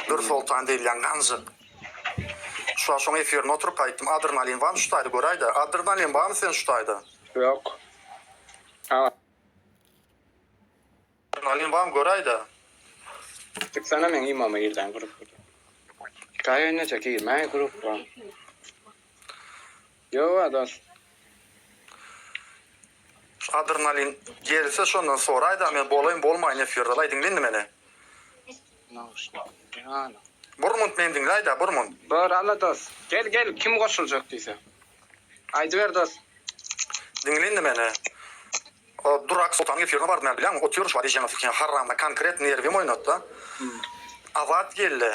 Dürsoltan diýilýän ganjyk. Şu wagt şoň efirinde oturyp gaýtdym. Adrenalin barmy şu taýda göräýdä. Adrenalin barmy sen şu taýda? Ýok. Adrenalin barmy göräýdä. Çyksana meň imama girden grupda. Hekaýa oýnaja girmäý grupba. Ýoga dos. Şu adrenalin gelse şondan soraýda men bolaýyn bolmaýyn efirde laý diňle indi meni. Bir munt meni diňläýdä bir munt. Bor alla dos. Gel gel kim goşuljak diýse. Aýdyber dos. Diňle indi meni. Durak Soltanyň efirine bardym men bilýäňmi otyryn şu wagt ejeňe sikýän harramda konkret nerwim oýnatda. Azat geldi.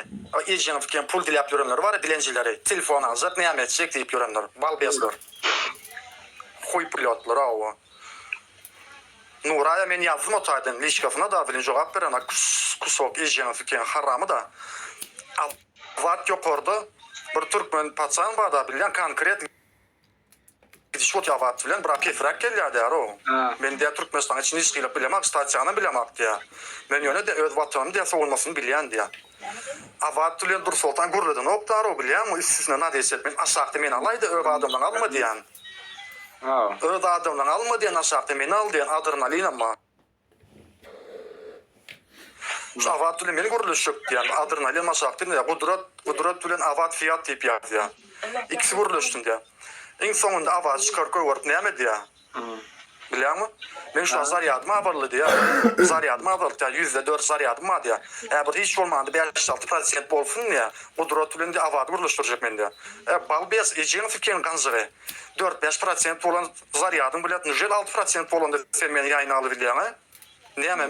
Ejeňe sikýän pul diläp ýörenler bar dilenjileri telefon aljak näme etjek diýip ýörenler balbesler. Huý pulýotlar hawa. Nuraýa men ýazdym o taýdan liçkasyna da bilen jogap berenak kusok ejeňe sikýän haramy da. Azat ýokarda bir türkmen paçan barda bilýän konkret Gidiş ot ýabat bilen biraz pesräk gelýär diýär-ow. Men diýär Türkmenistanyň içini hiç hili bilemok, statýanam bilemok diýär. Men ýöne diýär öz watanymy diýär sowulmasyny bilýän diýär. Abat bilen Dursoltan gürledenok diýär-ow bilýäňmi üstüsine nadejt etmen aşakda meni alaýda öz adamlaňy alma diýän. Öz adamlaňy alma diýen aşakda meni al diýen adrenalinam bar. Şu Abat bilen men gürleşjek diýýän. Adrenalin maşak diýýär. Gudrat, Gudrat bilen Abat Fiat diýip ýazýar. Ikisi gürleşsin diýýär. Iň soňunda Abat çykaryp goýberip näme diýýär? Bilýäňmi? Men şu zarýadym azaldy diýýär. Zarýadym azaldy diýýär. 4% zarýadym bar diýýär. Hä bir hiç bolmanda 5-6 prosent bolsun diýýär. Gudrat bilen diýýär Abady gürleşdirjek men diýýär. E balbes ejeň siken ganjygy. 4-5 prosent bolan zarýadyň bilen nujel 6 prosent bolanda sen meni ýaýyna alybilýäň-ä? Näme?